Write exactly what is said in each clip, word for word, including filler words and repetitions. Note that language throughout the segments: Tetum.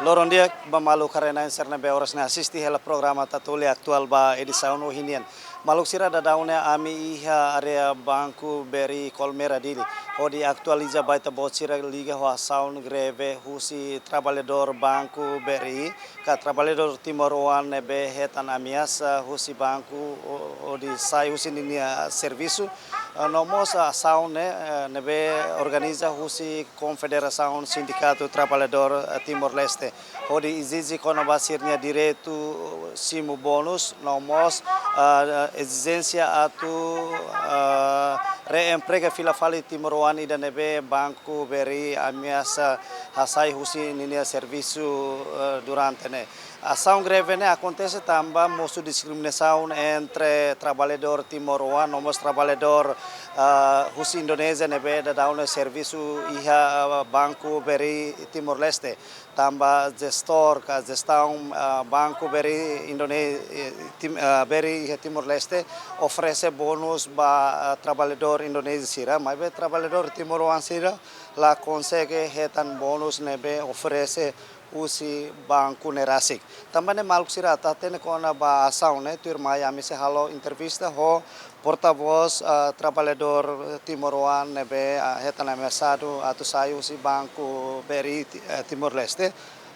Loron di'ak ba maluk haree-na'in sira ne'ebé oras ne'e asiste hela programa Tatoli Atuál ba edisaun ohin nian. Maluk sira, daudaun ne'e ami iha área Banku B R I Colmera Dili, hodi atualiza ba ita-boot sira liga ho asaun greve husi traballadór Banku B R I, ka traballadór timoroan ne'ebé hetan ameasa husi banku ho-, hodi sai husi ninia servisu. Eh, no mós asaun ne'e, eh, ne'ebé organiza husi Konfederasaun Sindikatu Traballadór, eh, Timor-Leste, hodi ezije kona-ba sira-nia direitu simu bónus, no mós, eh, ezijénsia atu, eh, reemprega fila fali timoroan ida ne'ebé Banku B R I ameasa hasai husi ninia servisu, eh, durante ne'e. Asaun greve ne'e akontese tanba mosu diskriminasaun entre traballadór timoroan no mós traballadór, ah, husi Indonézia ne'ebé daudaun ne'e servisu iha, ah, Banku B R I Timor-Leste. Tanba jestór ka jestaun, ah, Banku B R I Indone-, eh, Tim-, ah, B R I iha Timor-Leste oferese bónus ba, ah, traballadór Indonézia sira, maibé traballadór timoroan sira la konsege hetan bónus ne'ebé oferese husi banku ne'e rasik. Tanba ne'e maluk sira atu hatene kona-ba asaun ne'e, tuirmai ami sei halo entrevista ho portavós, ah, traballadór timoroan ne'ebé, ah, hetan ameasadu atu sai husi Banku B R I Ti-, eh, Timor-Leste,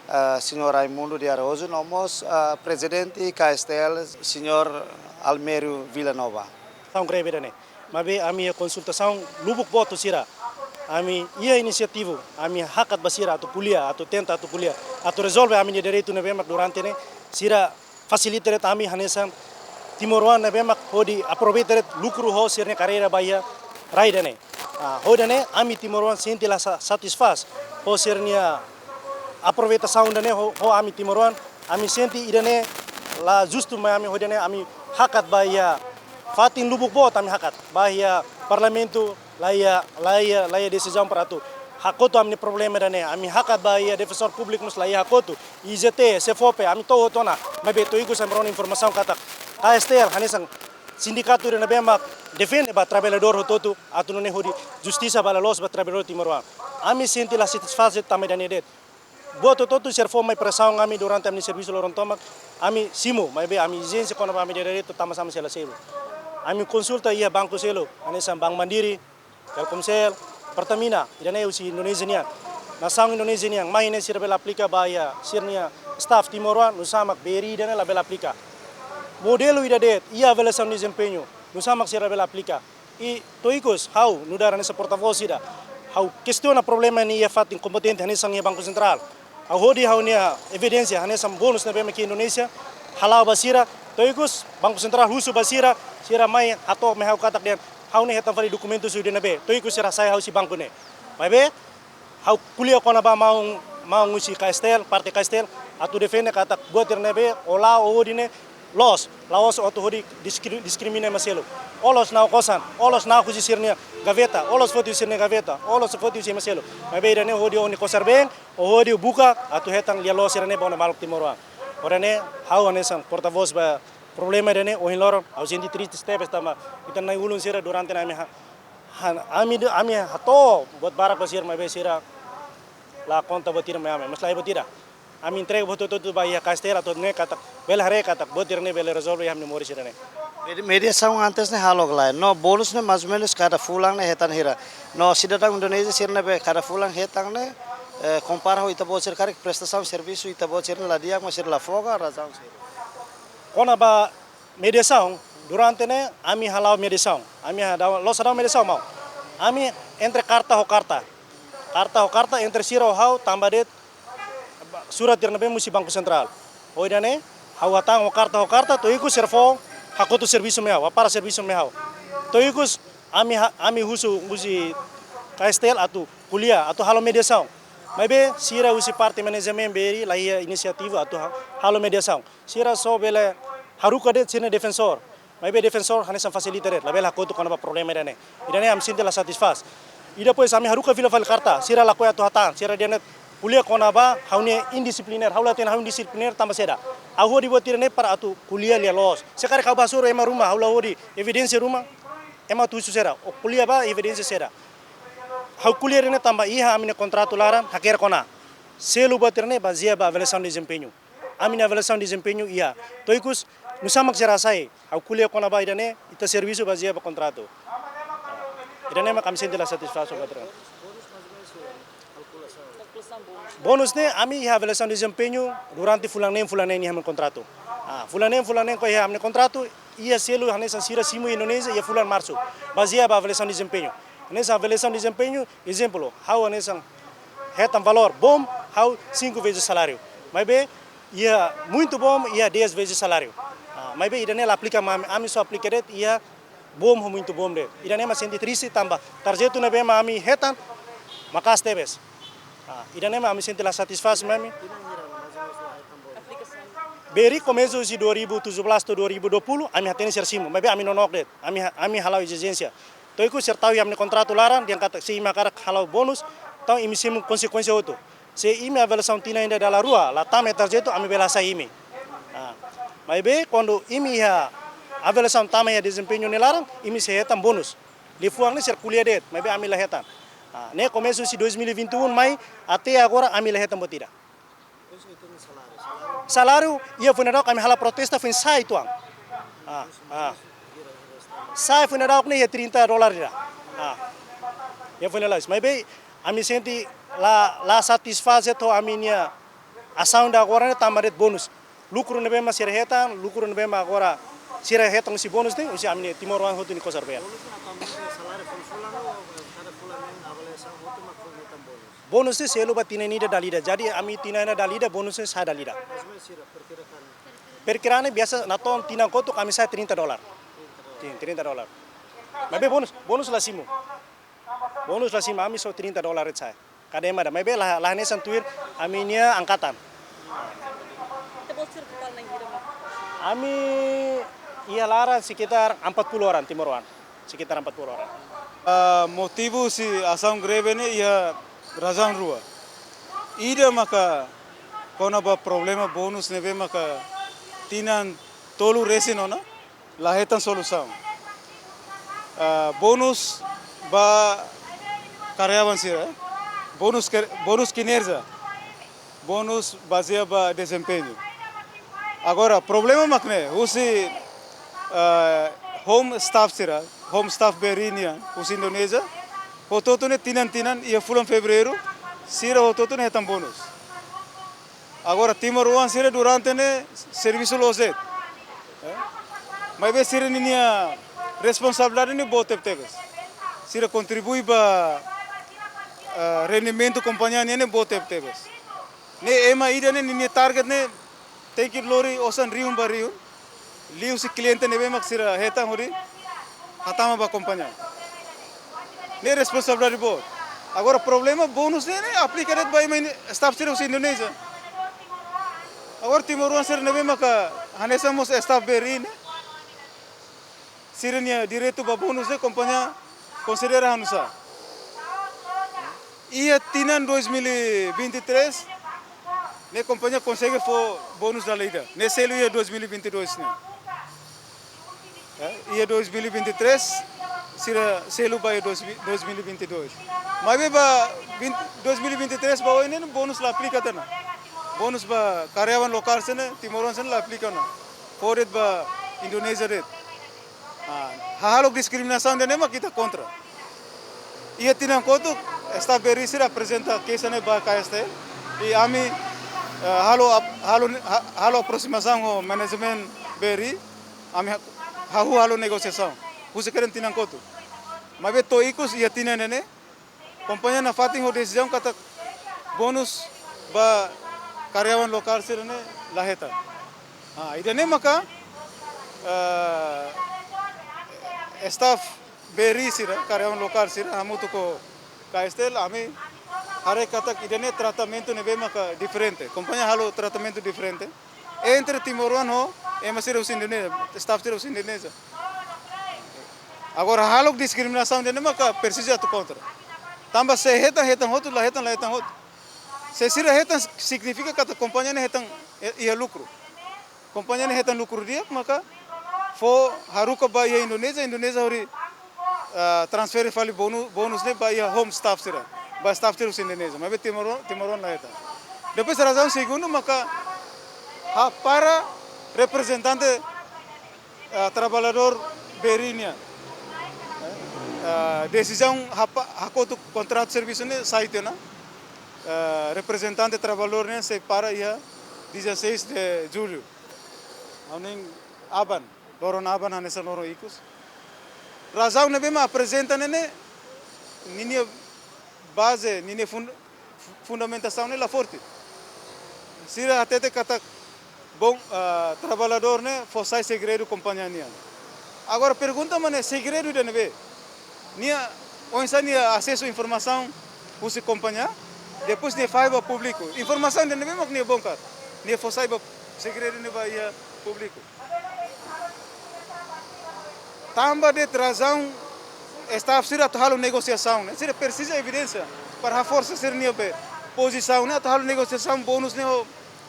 ah, Señór Raimundo de Araújo, no mós, ah, Prezidente K S T L, Señór Almério Villanova. Asaun greve ida-ne'e. Maibé ami iha konsultasaun lubuk boot ho sira. Ami iha inisiativa, ami hakat ba sira atu ko'alia, atu tenta atu ko'alia, atu rezolve ami-nia direitu ne'ebé mak durante ne'e sira fasilita de'it ami hanesan timoroan ne'ebé mak hodi aproveita de'it lukru ho sira-nia karreira ba iha rai ida-ne'e. Ah, ho ida-ne'e ami timoroan sente la sa-, satisfás ho sira-nia aproveitasaun ida-ne'e ho, ho ami timoroan, ami sente ida-ne'e la justu mai ami, ho ida-ne'e ami hakat ba iha fatin lubuk boot, ami hakat ba iha Parlamentu, la iha, la iha, la iha desizaun para atu hakotu ami-nia problema ida-ne'e. Ami hakat ba iha Defensór Públiku mós la iha hakotu. I Z T, SEFOPE, ami to'o hotu ona, maibé to'o ikus ami rona informasaun katak K S T L hanesan sindikatu ida ne'ebé mak defende ba traballadór hotu-hotu, atu nune'e hodi justisa bele loos ba traballadór timoroan. Ami sente la satisfás tanba ida-ne'e de'it. Buat hotu-hotu sira fó mai presaun ami durante ami servisu loron tomak, ami simu, maibé ami ezijénsia kona-ba ami direitu tanba sá mak sei la selu. Ami konsulta iha banku seluk, hanesan Bank Mandiri, Telkomsel, Pertamina, ida-ne'e husi Indonézia nian. Nasaun Indonézia nian, mai ne'e sira bele aplika ba iha sira-nia staff timoroan, nusá mak B R I ida-ne'e la bele aplika. Modelu ida de'it, iha avaliasaun dezempeñu, nusá mak sira bele aplika. I to'o ikus, ha'u nu'udar hanesan portavós ida, ha'u kestiona problema ne'e iha fatin kompetente hanesan iha Banku Sentrál. Ha'u hodi ha'u-nia evidénsia hanesan bónus ne'ebé mak iha Indonézia hala'o ba sira, to'o ikus Banku Sentrál husu ba sira, sira mai hato'o mai ha'u katak dehan ha'u ne'e hetan fali dokumentu husi ne'ebé, to'o ikus sira hasai ha'u husi banku ne'e. Maibé, ha'u ko'alia kona-ba maun, maun husi K S T L, parte K S T L, atu defende katak buat ida ne'ebé ó la'o hodi ne'e loos, la'ós atu hodi diskri-, diskrimina ema seluk. Ó la'ós na'ok osan, ó la'ós na'ok husi sira-nia gaveta, ó la'ós foti husi sira-nia gaveta, ó la'ós foti husi ema seluk. Maibé ida-ne'e hodi ó-nia kosar-been, ó hodi buka atu hetan lia-loos sira-ne'e ba ó-nia maluk timoroan. Ora ne'e, ha'u hanesan portavós ba problema ida-ne'e, ohin loron ha'u sente triste tebes tanba ita na'in-ulun sira durante ne'e ami ha-, ha-, ami de-, ami hato'o buat barak ba sira, maibé sira la konta buat ida mai ami, mas la iha buat ida. Ami entrega buat hotu-hotu ba iha K S T L atu nune'e katak bele haree katak buat ida-ne'e bele rezolve iha ami-nia moris ida-ne'e. Medi-, mediasaun antes ne'e halo ka lae? No bónus ne'e mais ou menus kada fulan ne'e hetan hira? No sidadaun Indonézia sira ne'ebé kada fulan hetan ne'e, eh, kompara ho ita-boot sira karik prestasaun servisu ita-boot sira ne'e la di'ak, mas sira la folga, razaun sira? Kona-ba mediasaun, durante ne'e ami hala'o mediasaun. Ami hadau, la'ós hadau mediasaun maun. Ami entre karta ho karta. Karta ho karta entre sira ho ha'u tanba de'it surat ida ne'ebé mai husi Banku Sentrál. Ho ida-ne'e, ha'u hatán ho karta ho karta, to'o ikus sira fó hakotu servisu mai ha'u, hapara servisu mai ha'u. To'o ikus ami ha-, ami husu husi K S T L atu ko'alia, atu halo mediasaun. Maibé sira husi parte manajemen B R I la iha inisiativa atu ha-, halo mediasaun. Sira só bele haruka de'it sira-nia defensór. Maibé defensór hanesan fasilita de'it, la bele hakotu kona-ba problema ida-ne'e. Ida-ne'e ami sente la satisfás. I depois ami haruka fila fali karta, sira lakohi atu hatán, sira dehan ne'e ko'alia kona-ba ha'u-nia indisipliner, ha'u la hatene ha'u indisipliner tanba saida. Ha'u hodi buat ida-ne'e para atu ko'alia lia-loos. Se karik ha'u bá hasoru ema ruma, ha'u la hodi evidénsia ruma, ema atu husu saida, ó ko'alia ba evidénsia saida. Ha'u ko'alia ida-ne'e tanba iha ami-nia kontratu laran hakerek ona. Selu buat ida-ne'e bazeia ba avaliasaun dezempeñu. Ami-nia avaliasaun dezempeñu iha. To'o ikus, nusá mak sira hasai, ha'u ko'alia kona-ba ida-ne'e, ita servisu bazeia ba kontratu. Ida-ne'e mak ami sente la satisfás ho buat ida-ne'e. Bónus ne'e ami iha avaliasaun dezempeñu durante fulan neen, fulan neen iha ami-nia kontratu. Ah, fulan neen, fulan neen kuandu iha ami-nia kontratu, iha selu hanesan sira simu Indonézia iha fulan Marsu. Bazeia ba avaliasaun dezempeñu. Hanesan avaliasaun dezempeñu, ezemplu, ha'u hanesan hetan valór bom, ha'u cinco vezes saláriu. Maibé, iha muito bom, iha dez vezes saláriu. Ah, maibé ida-ne'e la aplika mai ami, ami só aplika de'it iha bom ho muito bom de'it. Ida-ne'e mak sente triste tanba tarjetu ne'ebé mak ami hetan maka'as tebes. Ah, ida-ne'e mak ami sente la satisfás mai ami. B R I komesu husi dua ribu tujuh belas to'o dua ribu dua puluh, ami hatene sira simu, maibé ami nonook de'it, ami ha-, ami hala'o ezijénsia. To'o ikus sira tau iha ami-nia kontratu laran, dehan katak se imi hakarak hala'o bónus, entaun imi simu konsekuénsia hotu. Se imi avaliasaun tinan ida dala rua la tama iha tarjetu, ami bele hasai imi. Ah, maibé kuandu imi iha avaliasaun tama iha dezempeñu nia laran, imi sei hetan bónus. Liafuan ne'e sira ko'alia de'it, maibé ami la hetan. Ah, ne'e komesu husi dois mil e vinte e um mai até agora ami la hetan buat ida. Saláriu, iha foin daudauk ami hala'o protesta foin sa'e uitoan. Ah, ah. Sa'e foin daudauk ne'e iha trinta dólar ida. Ah. Iha foin lais. Maibé, ami sente la, la satisfás ho ami-nia asaun ida agora ne'e tanba de'it bónus. Lukru ne'ebé mak sira hetan, lukru ne'ebé mak agora sira hetan husi bónus ne'e, husi ami-nia timoroan hotu nia kosar bea. Bónus ne'e selu ba tinan ida dala ida. Jadi ami tinan ida dala ida, bónus ne'e sa'e dala ida. Perkiraan ne'e biasa natoon tinan kotuk ami sa'e trinta dólar. Sin, trinta dólar. Maibé bónus, bónus la simu. Bónus la simu, ami só trinta dólar sa'e. Kada ema ida, maibé la, la hanesan tuir ami-nia angkatan. Ita-boot sira totál na'in hira mak? Ami iha laran sekitar empat puluh orang timoroan. Sekitar empat puluh orang. Ah, motivu husi asaun greve ne'e iha razaun rua. Ida maka kona-ba problema bónus ne'ebé maka tinan tolu resin ona la hetan solusaun. Ah, bónus ba karyawan sira, eh? Bónus ke-, bónus kinerja, bónus bazeia ba dezempeñu. Agora, problema mak ne'e, husi, ah, home staff sira, home staff B R I nian, husi Indonézia, hotu-hotu ne'e tinan-tinan, iha fulan Fevereiru, sira hotu-hotu ne'e hetan bónus. Agora, timoroan sira durante ne'e servisu loos de'it. Eh? Maibé sira ninia responsabilidade ne'e boot tebetebes. Sira kontribui ba, eh, rendimentu kompañia nian ne'e boot tebetebes. Ne'e ema ida ne'e ninia target ne'e tenke lori osan rihun ba rihun. Liuhusi kliente ne'ebé mak sira hetan hodi hatama ba kompañia. Ne'e responsabilidade boot. Agora problema bónus ne'e, ne'e aplika de'it ba ema Indo-, staff sira husi Indonézia. Agora timoroan sira ne'ebé maka hanesan mós staff B R I ne'e, sira-nia direitu ba bónus ne'e kompañia konsidera hanusá? Iha tinan dois mil e vinte e três, ne'e kompañia konsege fó bónus dala ida. Ne'e selu iha dois mil e vinte e dois ne'e. Eh, iha dois mil e vinte e três, sira selu ba iha dois mil, dois mil e vinte e dois. Maibé ba vinte, dois mil e vinte e três ba oin ne'e bónus la aplika tiha ona. Bónus ba karyawan lokál sira-ne'e, timoroan sira-ne'e la aplika ona. Fó de'it ba Indonézia de'it. Ah, hahalok diskriminasaun ida-ne'e mak ita kontra. Iha tinan kotuk, staff B R I sira aprezenta keixa ne'e ba K S T L. I ami, eh, halo ap-, halo, ha-, halo aproximasaun ho manajemen B R I, ami ha-, hahú halo negosiasaun. Husi kedan tinan kotuk. Maibé to'o ikus iha tinan ne'e, kompañia nafatin ho desizaun katak bónus ba karyawan lokál sira-ne'e la hetan. Ah, ida-ne'e maka, eh, staff B R I sira, karyawan lokál sira, hamutuk ho K S T L, ami haree katak ida-ne'e tratamentu ne'ebé maka diferente. Kompañia halo tratamentu diferente entre timoroan ho ema sira husi Indonézia, staff sira husi Indonézia. Agora, hahalok diskriminasaun ida-ne'e maka presiza atu kontra. Tanba se hetan, hetan hotu, la hetan, la hetan hotu. Se sira hetan, signifika katak kompañia ne'e hetan, eh, iha lukru. Kompañia ne'e hetan lukru di'ak, maka fó haruka ba iha Indonézia, Indonézia hodi, ah, transfere fali bónu-, bónus ne'e ba iha home staff sira, ba staff sira husi Indonézia. Maibé timoroan, timoroan la hetan. Depois razaun segundu maka hapara reprezentante, ah, traballadór B R I nian. Ah, desizaun hapa-, hakotu kontratu servisu ne'e sai tiha ona. Ah, reprezentante traballadór nian sei para iha dezasseis de julho. Ha'u-nia aban, loron aban hanesan loron ikus. Razaun ne'ebé mak aprezenta ne'e, ninia baze, ninia fun-, fu-, fundamentasaun ne'e la forte. Sira hatete katak, bom, ah, traballadór ne'e fó sai segredu kompañia nian. Agora pergunta mak ne'e segredu ida-ne'ebé? Nia, oinsá nia asesu informasaun husi kompañia, depois nia fahe ba públiku. Informasaun ida-ne'ebé mak nia bongkar? Nia fó sai ba segredu ne'e ba iha públiku. Tanba de'it razaun staff sira atu halo negosiasaun ne'e, sira presiza evidénsia para haforsa sira-nia be pozisaun ne'e atu halo negosiasaun bónus ne'e ho,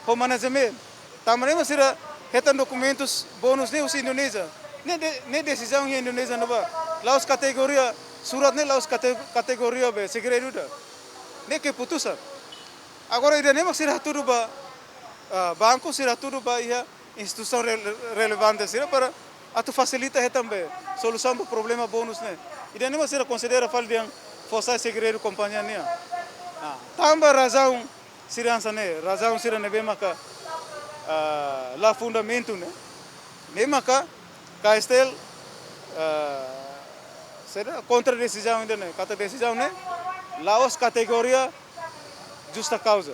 ho manajemen. Tanba ne'e mak sira hetan dokumentus bónus ne'e husi Indonézia. Ne'e de-, ne'e desizaun iha Indonézia ne'ebá. La'ós kategoria, surat ne'e la'ós kate-, kategoria be segredu ida. Ne'e keputusan. Agora ida-ne'e mak sira hatudu ba, ah, banku, sira hatudu ba iha instituisaun re-, relevante sira para atu fasilita hetan be solusaun ba problema bónus ne'e. Ida-ne'e mak sira konsidera fali dehan fó sai segredu kompañia nian. Ah, tanba razaun sira hanesan ne'e, razaun sira ne'ebé maka, ah, la fundamentu ne'e. Ne'e maka K S T L, ah, sira kontra desizaun ida-ne'e, katak desizaun ne'e la'ós kategoria justa kauza.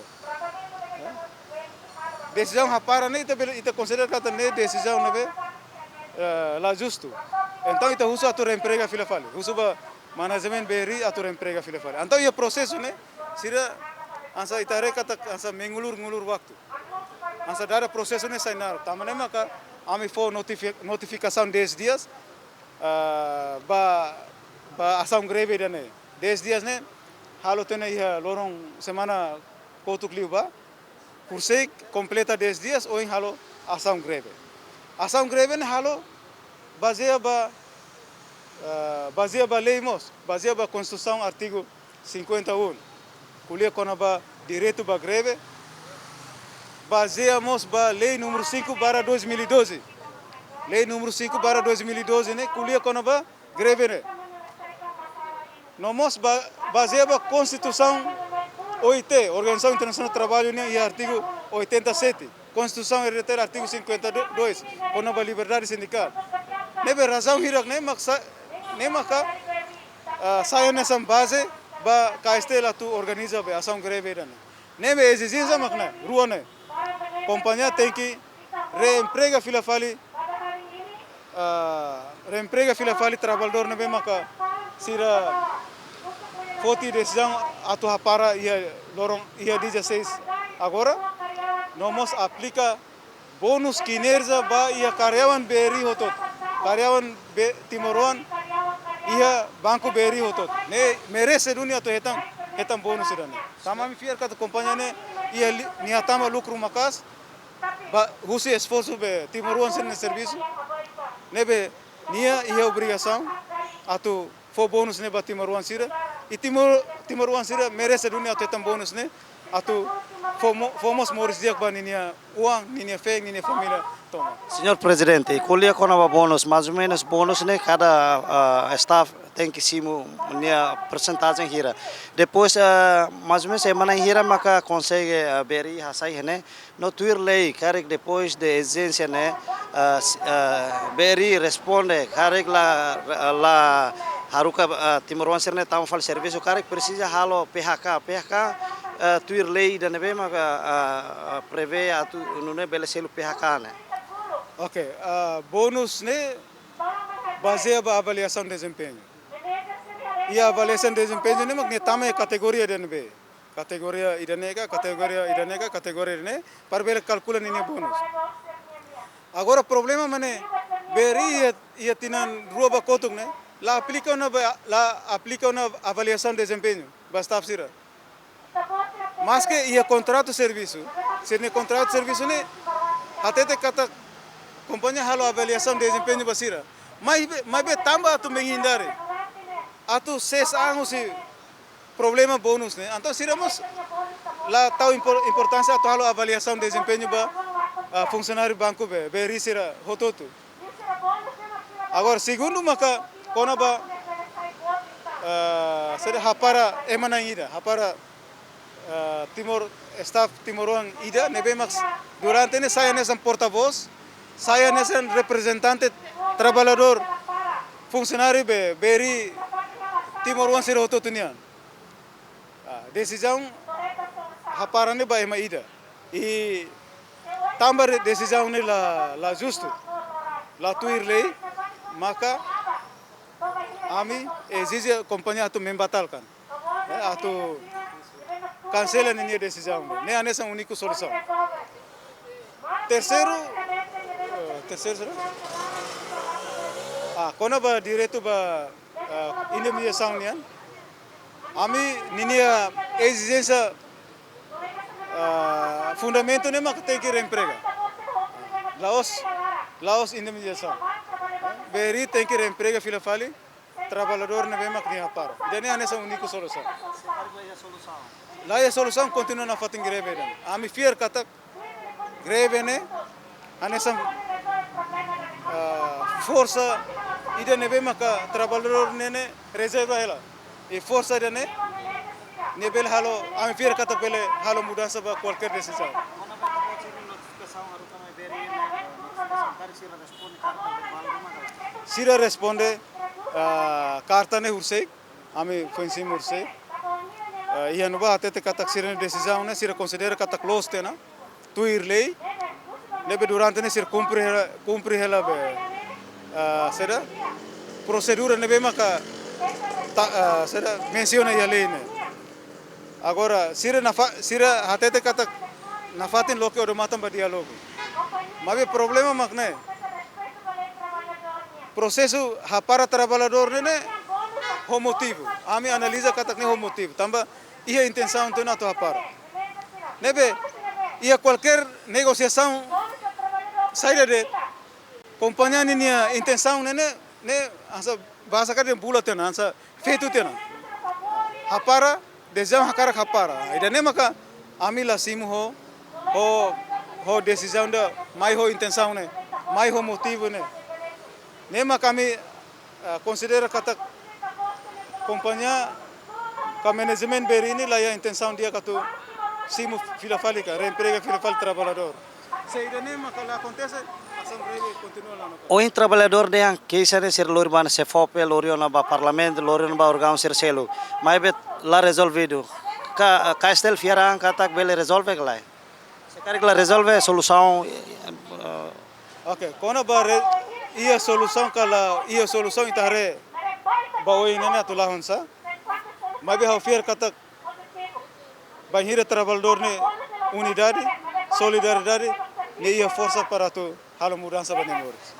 Desizaun hapara ne'e ita bele, ita konsidera katak ne'e desizaun ne'ebé, eh, la justu. Entaun ita husu atu reemprega fila fali. Husu ba manajemen B R I atu reemprega fila fali. Entaun iha prosesu ne'e, sira hanesan ita haree katak hanesan mengulur-ngulur waktu. Hanesan dada prosesu ne'e sai naruk. Tanba ne'e maka ami fó notifi-, notifikasaun dez dias, ah, ba, ba asaun greve ida-ne'e. Dez dias ne'e halo tiha ona iha loron semana kotuk liubá. Horiseik kompleta dez dias, ohin halo asaun greve. Asaun greve ne'e halo bazeia ba, ah, bazeia ba lei mós, bazeia ba Konstituisaun artigu cinquenta e um. Ko'alia kona-ba direitu ba greve. Bazeia mós ba lei númeru cinco barra dois mil e doze. Lei númeru cinco barra dois mil e doze ne'e ko'alia kona-ba greve ne'e. No mós ba-, bazeia ba Konstituisaun O I T, Organizasaun Internasionál Traballu nian, iha artigu oitenta e sete. Konstituisaun R D T artigu cinquenta e dois, kona-ba liberdade sindikál. Ne'ebé razaun hirak ne'e mak sa-, ne'e maka, ah, sai hanesan baze ba K S T L atu organiza be asaun greve ida-ne'e. Ne'ebé ezijénsia mak ne'e, rua ne'e. Kompañia tenke reemprega fila fali, ah, reemprega fila fali traballadór ne'ebé maka sira foti desizaun atu hapara iha loron, iha dezasseis agora. No mós aplika bónus kinerja ba iha karyawan B R I hotu-hotu. Karyawan be-, timoroan iha banku B R I hotu-hotu. Ne'e merese duni atu hetan, hetan bónus ida-ne'e. Tanba ami fiar katak kompañia ne'e iha li-, nia tama lukru maka'as, ba husi esforsu be timoroan sira-nia servisu. Ne'ebé nia iha obrigasaun atu fó bónus ne'e ba timoroan sira. I timor-, timoroan sira merese duni atu hetan bónus ne'e atu fó mo-, fó mós moris di'ak ba ninia oan, ninia feen, ninia família tomak. Señór Prezidente, ko'alia kona-ba bónus, mais ou menus bónus ne'e kada, ah, staff tenke simu nia persentajen hira. Depois, ah, mais ou menus semana hira maka konsege, ah, B R I hasai iha ne'e. No tuir lei, karik depois de ezijénsia ne'e, ah, s-, ah, B R I responde, karik la, la haruka, ah, timoroan sira-ne'e tama fali servisu, karik presiza halo P H K. P H K, ah, tuir lei ida-ne'ebé maka, ah, ah, prevee atu nune'e bele selu P H K ne'e. Oke, ah, bónus ne'e bazeia ba avaliasaun dezempeñu. I avaliasaun dezempeñu ne'e mak nia tama iha kategoria ida-ne'ebé. Kategoria ida-ne'e ka, kategoria ida-ne'e ka, kategoria ida-ne'e, para bele kalkula ninia bónus. Agora problema mak ne'e, B R I iha, iha tinan rua ba kotuk ne'e, la aplika ona ba, la aplika ona avaliasaun dezempeñu ba staff sira. Maske iha kontratu servisu, sira-nia kontratu servisu ne'e hatete katak kompañia halo avaliasaun dezempeñu ba sira. Maibé, maibé tanba atu menghindari, atu ses angu si problema bónus ne'e. Entaun sira mós la tau impor-, importánsia atu halo avaliasaun dezempeñu ba, ah, funsionáriu banku be, B R I sira hotu-hotu. Agora, segundu maka kona-ba, ah, saida, hapara ema na'in ida, hapara, ah, Timor, staff timoroan ida, ne'ebé mak durante ne'e sai hanesan portavós, sai hanesan reprezentante traballadór, funsionáriu be, B R I timoroan sira hotu-hotu nian. Ah, desizaun hapara ne'e ba ema ida. I tanba re-, desizaun ne'e la, la justu, la tuir lei, maka ami ezije kompañia atu membatalkan. Eh, atu kansela ninia desizaun ne'e. Ne'e hanesan úniku solusaun. Terseiru, eh, terseiru saida? Ah, kona-ba direitu ba, eh, indemnizasaun nian. Ami ninia ezijénsia, ah, fundamentu ne'e maka tenke reemprega. La'ós, la'ós indemnizasaun. B R I tenke reemprega fila fali traballadór ne'ebé mak nia hapara. Ida-ne'e hanesan úniku solusaun. La iha solusaun, kontinua nafatin greve ida-ne'e. Ami fiar katak greve ne'e hanesan, ah, forsa ida ne'ebé maka traballadór ne'e, ne'e rezerva hela. I forsa ida-ne'e, ne'e bele halo, ami fiar katak bele halo mudansa ba kualkér desizaun. Sira responde, ah, karta ne'e horisehik, ami foin simu horisehik. Ah, iha ne'ebá hatete katak sira-nia desizaun ne'e, sira konsidera katak loos tiha ona, tuir lei, ne'ebé durante ne'e sira kumpre hela, kumpre hela be, ah, saida, prosedura ne'ebé maka ta-, ah, saida, mensiona iha lei ne'e. Agora, sira nafa-, sira hatete katak nafatin loke odamatan ba diálogu. Maibé problema mak ne'e. Prosesu hapara traballadór ne'e, ne'e ho motivu. Ami analiza katak ne'e ho motivu. Tanba iha intensaun tiha ona atu hapara. Ne'ebé, iha kualkér negosiasaun saida de'it, kompañia ninia intensaun ne'e, ne'e, ne'e hanesan bahasa karik dehan bula tiha ona, hanesan fetu tiha ona. Hapara, desizaun hakarak hapara. Ida-ne'e maka ami la simu ho, ho, ho desizaun ida mai ho intensaun ne'e, mai ho motivu ne'e. Ne'e maka ami, ah, konsidera katak kompañia ka manajemen B R I ne'e la iha intensaun di'ak atu simu fila fali ka, reemprega fila fali traballadór. Se ida-ne'e maka la akontese, asaun greve kontinua la no. Ohin traballadór nian keixa ne'e sira lori ba SEFOPE, lori ona ba parlamentu, lori ona ba órgaun sira seluk. Maibé la rezolvidu. Ka, KSTL fiar an katak bele rezolve ka lae? Se karik la rezolve, solusaun, eh, eh, Oke, kona-ba re-, iha solusaun ka la iha solusaun ita haree ba oin ne'e atu la hanesan. Maibé ha'u fiar katak bainhira traballadór ne'e unidade, solidariedade, ne'e iha forsa para atu halo mudansa ba nia moris.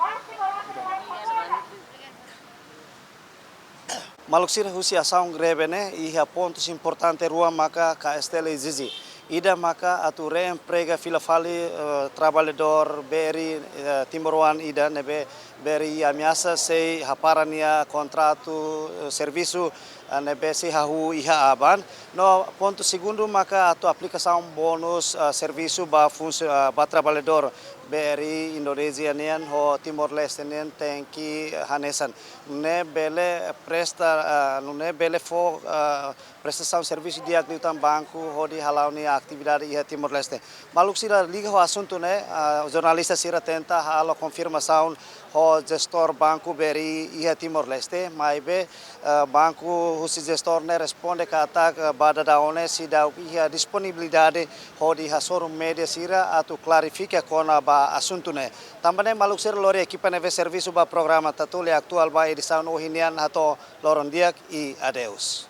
Maluk sira, husi asaun greve ne'e iha pontus importante rua maka KSTL ezije. Ida maka atu reemprega fila fali, eh, traballadór B R I, eh, timoroan ida ne'ebé B R I ameasa sei hapara nia kontratu, eh, servisu, eh, ne'ebé sei hahú iha aban. No pontu segundu maka atu aplikasaun bónus, eh, servisu ba funsi-, eh, ba traballadór B R I Indonézia nian ho Timor-Leste nian tenke, eh, hanesan. Nune'e bele presta, eh, nune'e bele fó, eh, prestasaun servisu di'ak liután banku hodi hala'o nia atividade iha Timor-Leste. Maluk sira, liga ho asuntu ne'e, ah, jornalista sira tenta halo konfirmasaun ho jestór banku B R I iha Timor-Leste, maibé, ah, banku husi jestór ne'e responde katak, ah, ba dadaun ne'e seidauk iha disponibilidade hodi hasoru média sira atu klarifika kona-ba asuntu ne'e. Tanba ne'e maluk sira, lori ekipa ne'ebé servisu ba programa Tatoli Atuál ba edisaun ohin nian hato'o loron di'ak i adeus.